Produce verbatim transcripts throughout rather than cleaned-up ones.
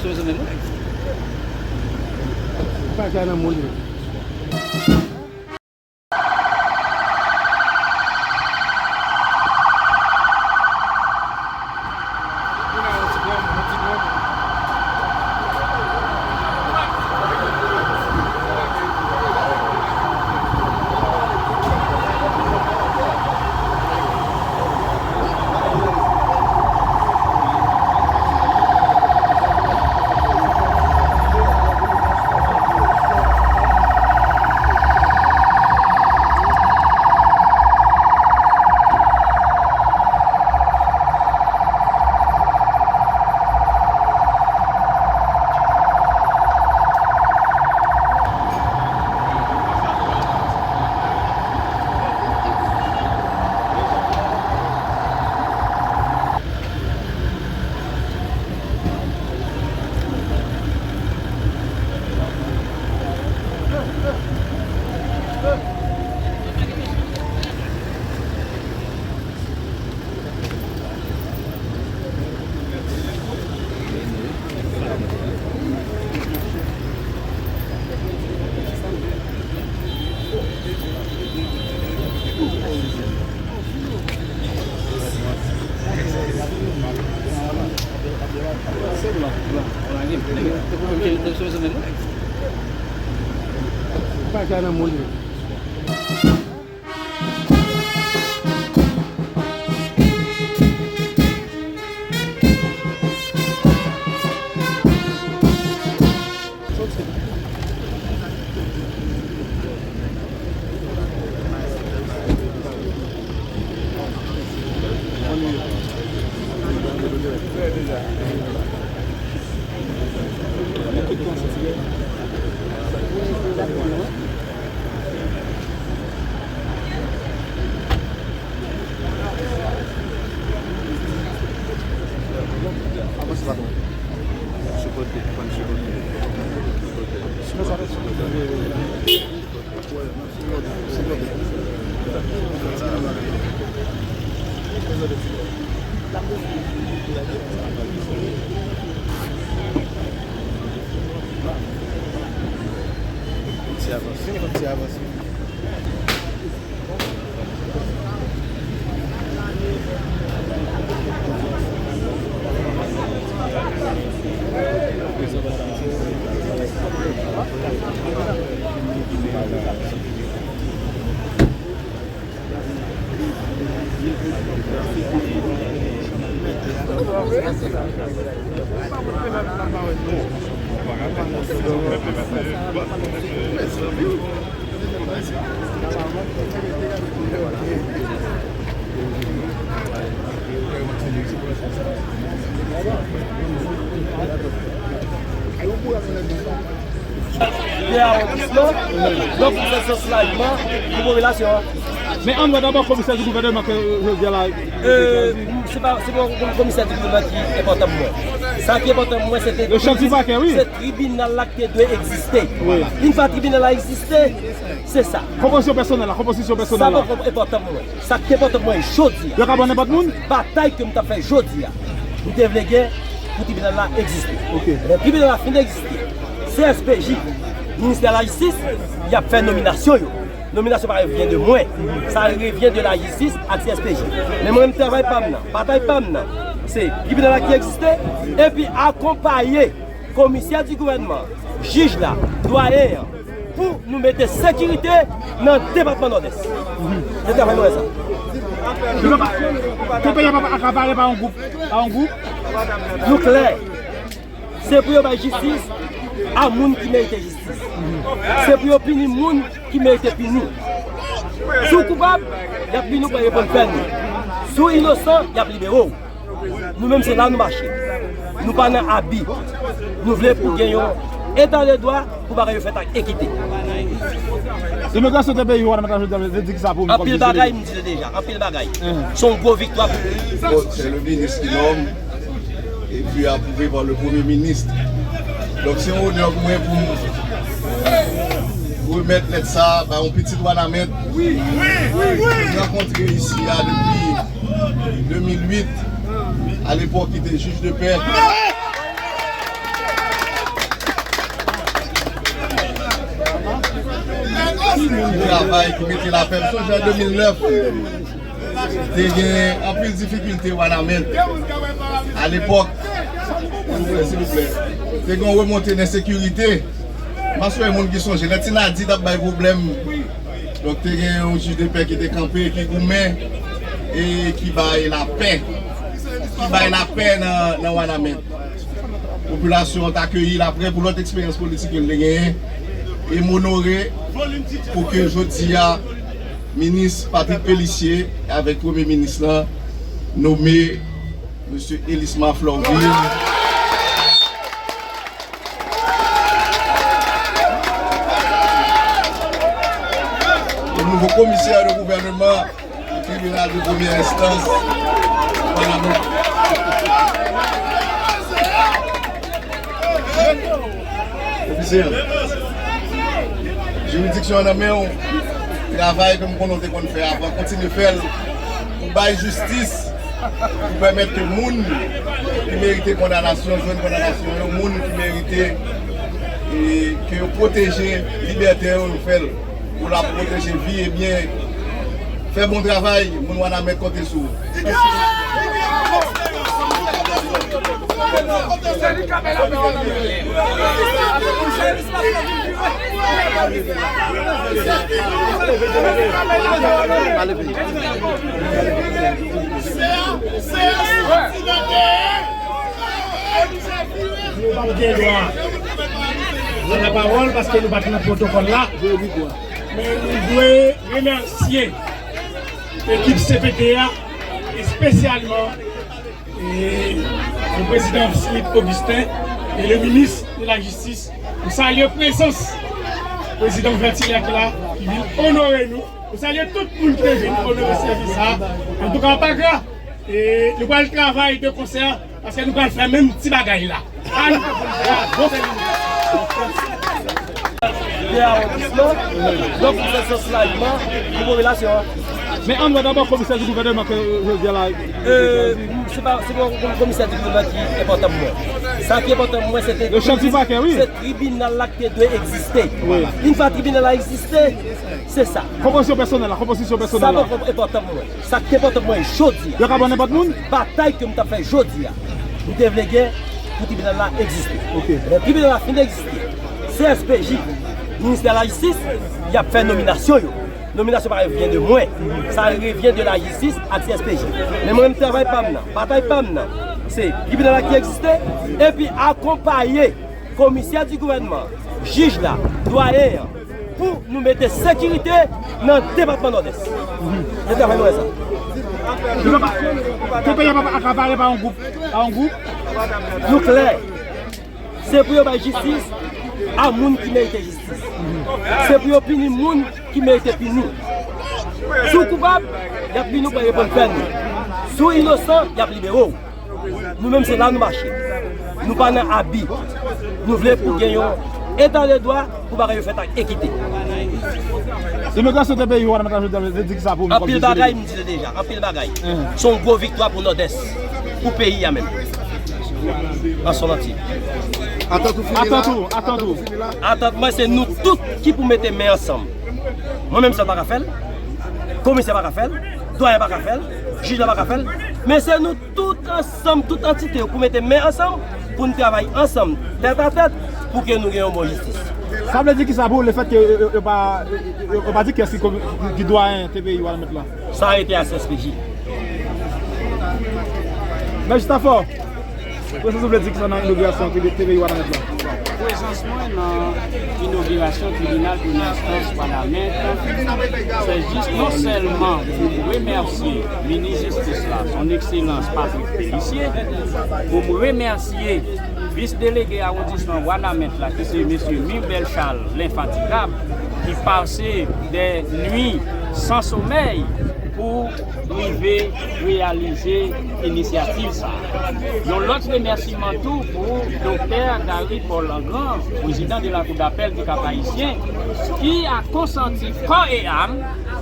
Pa ka nan moun. Pa ka nan moun. Ti avanse. Ti avanse. Gen awondisman, donk se yon soulajman pou popilasyon an. Men ann wè dabò komisè di gouvènman ke jodi a la. Euh, se pa, se pa komisè di gouvènman ki enpòtan pou mwen. Sa ki enpòtan pou mwen, se te tribinal la ki te dwe egziste. Yon fwa tribinal la egziste, se sa. Konpozisyon pèsonèl la, konpozisyon pèsonèl la. Sa pa enpòtan pou mwen. Sa ki enpòtan pou mwen jodi a. Yo ka pran nenpòt moun? Batay ke m t ap fè jodi a, m te vle gen pou tribinal la egziste. Ok. Lè tribinal la fin egziste, C S P J, ministè lajistis, y ap fè nominasyon yo. Nominasyon pa revyen de mwen. Sa revyen de lajistis ak C S P J. Men mwen menm travay pa m nan, batay pa m nan, se tribinal la ki egziste, epi akonpaye komisè di gouvènman, jij la, dwayen an, pou nou mete sekirite nan depatman Nòdès. Se travay nou wè sa. Ke peyi a pa akapare pa yon gwoup, pa yon gwoup. Nou klè. Se pou yo bay jistis a moun ki merite jistis. Se pou yo pini moun ki merite pini. Si w koupab, y ap pini w pou reponn pèn ou. Si w inosan, y ap libere w. Nou menm, se la nou mache. Nou pa nan abi. Nou vle pou gen yon eta de dwa pou bagay yo fèt ak ekite. Imigrasyon te peyi w, Madam Jodel, te di ki sa pou ou? Anpil bagay, m di l deja, anpil bagay. Se yon gwo viktwa pou nou. Bon, c'est le ministre qui nomme et puis approuvé par le Premier ministre. Donk, se yon onè pou mwen pou m remèt lèt sa a bay yon pitit Wanament. Wi, wi, wi, wi. M rankontre isi a depi de mil uit, a lepòk ki te jij de pè. Wi. ki travay, ki mete lapè. M sonje an de mil nèf, te gen anpil difikilte Wanament. Alepòk, silvouplè, silvouplè, te gen yon remonte nan sekirite. M aswè moun ki sonje, lè Ti Nadi t ap bay pwoblèm, donk te gen yon jij de pè ki te kanpe, ki goumen, e ki bay lapè, ki bay lapè nan, nan Wanament. Popilasyon an t akeyi l apre pou lòt eksperyans politik ke l te genyen. E m onore pou ke jodi a, minis Patrick Pélissier avèk premye minis lan nome mesye Elisma Florvil. Nouvo komisè de gouvènman Tribinal de premyè enstans, Panama. Ofisye an. Jiridiksyon an nan men w. Travay ke m konnen w te konn fè avan, kontinye fè l. Pou bay jistis, pou pèmèt ke moun ki merite kondanasyon jwenn kondanasyon yo, moun ki merite, e, ke yo pwoteje libète yo, yo fè l. Pou l ap pwoteje vi e byen. Fè bon travay, moun Wanament konte sou ou. Nou p ap gen dwa pran lapawòl paske nou pa t nan pwotokòl la. Men nou dwe remèsye ekip C P T a, espesyalman, e, le prezidan Philippe Augustin e le minis de la jistis. Nou salye prezans prezidan Vertilèk la ki vin onore nou. Nou salye tout moun ki te vin onore sèvis sa. Antouka, pa gra, e, nou pral travay de konsè. Paske nou pral fè menm ti bagay la. A nou fè pou nou fè a, bon, se li. De awondisman, donk, nou fè sòs lajman pou popilasyon an. Men ann wè dabò komisè di gouvènman ke, euh, jodi a la. Euh, se pa, se pa komisè di gouvènman ki enpòtan pou mwen. Sa ki enpòtan pou mwen, se te, se tribinal la ki te dwe egziste. Wi. Yon fwa tribinal la egziste, se sa. Konpozisyon pèsonèl la, konpozisyon pèsonèl la. Sa pa enpòtan pou mwen. Sa ki te enpòtan pou mwen jodi a. Yo ka ban nenpòt moun? Batay ke m t ap fè jodi a, m te vle gen pou tribinal la egziste. Ok. Lè tribinal la fin egziste, C S P J, ministè lajistis, y ap fè nominasyon yo. Nominasyon pa revyen de mwen. Sa revyen de lajistis ak C S P J. Men mwen, m travay pa m nan, batay pa m nan, se tribinal la ki egziste, epi akonpaye komisè di gouvènman, jij la, dwayen an, pou nou mete sekirite nan depatman Nòdès. Se travay nou wè sa. Ke peyi a pa akapare pa yon gwoup, pa yon gwoup. Nou klè. Se pou yo bay jistis a moun ki merite jistis. Se pou yo pini moun ki merite pini. Si w koupab, y ap pini w pou reponn pèn ou. Si w inosan, y ap libere w. Nou menm, se la nou mache. Nou pa nan abi. Nou vle pou gen yon eta de dwa, pou bagay yo fèt ak ekite. Imigrasyon T P I Wanament la jodi a vle di kisa pou ou menm kòm T P I? Anpil bagay, m di l deja, anpil bagay. Se yon gwo viktwa pou Nòdès, pou peyi a menm. Ansanm antye. Atant ou fini la? Atant ou, atant ou. Atant mwen, se nou tout ki pou mete men ansanm. Mwen menm sèl pa ka fè l. Komisè pa ka fè l. Dwayen pa ka fè l. Jij la pa ka fè l. Men se nou tout ansanm, tout antite yo pou mete men ansanm, pou n travay ansanm, tèt a tèt, pou ke nou gen yon bon jistis. Sa vle di kisa pou ou, lefètke yo, yo, yo pa, yo, yo pa di kiyès ki komi-, ki dwayen T P I Wanament la? Sa rete a C S P J. Men jis afò, prezans ou vle di kisa nan inogirasyon T P I Wanament la? Prezans mwen nan inogirasyon tribinal premyè enstans Wanament, se jis non sèlman pou m remèsye minis jistis la, Son Ekselans Patrick Pélissier, pou m remèsye vis delege awondisman Wanament la, ki se mesye Mirbel Charles, lenfatigab, ki pase dè nwi san somèy pou rive reyalize inisyativ sa a. Yon lòt remèsiman tou pou Doktè Gary Paul Langran, prezidan de la Cour d'appel du Cap-Haïtien, ki a konsanti kò e am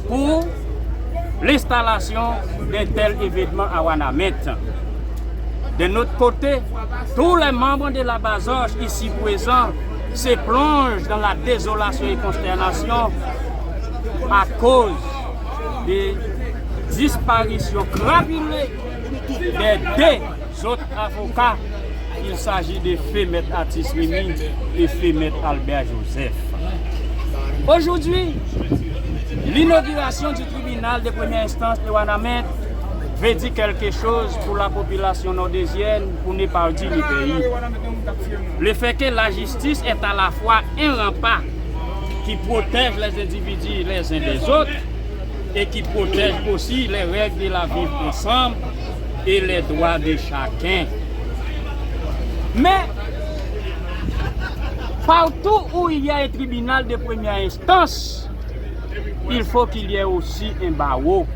pou lenstalasyon de tèl evènman a Wanament. D'un autre côté, tous les membres de la Bazoche ici présents se plongent dans la désolation et consternation akoz de disparisyon krapile de de zot avoka. Il s'agit de feu Maître Artiste Rémy et feu Maître Albert Joseph. Aujourd'hui, l'inauguration du tribunal de première instance de Wanament veut dire quelque chose pour la population nordésienne, pour ne pas dire le pays. Le fait que la justice est à la fois un rempart qui protège les individus les uns des autres et qui protège aussi les règles de la vivre ensemble et les droits de chacun. Mais, partout où il y a un tribunal de première instance, il faut qu'il y ait aussi un barreau.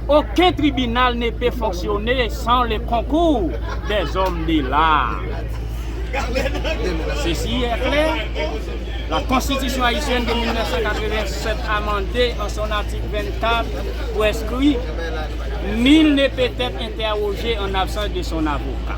Aucun tribunal ne peut fonctionner sans le concours des hommes de l'art. Ceci est clair. La Constitution haïtienne de mille neuf cent quatre-vingt-sept, amendée en son article vingt-quatre, prescrit: nul ne peut être interrogé en absence de son avocat.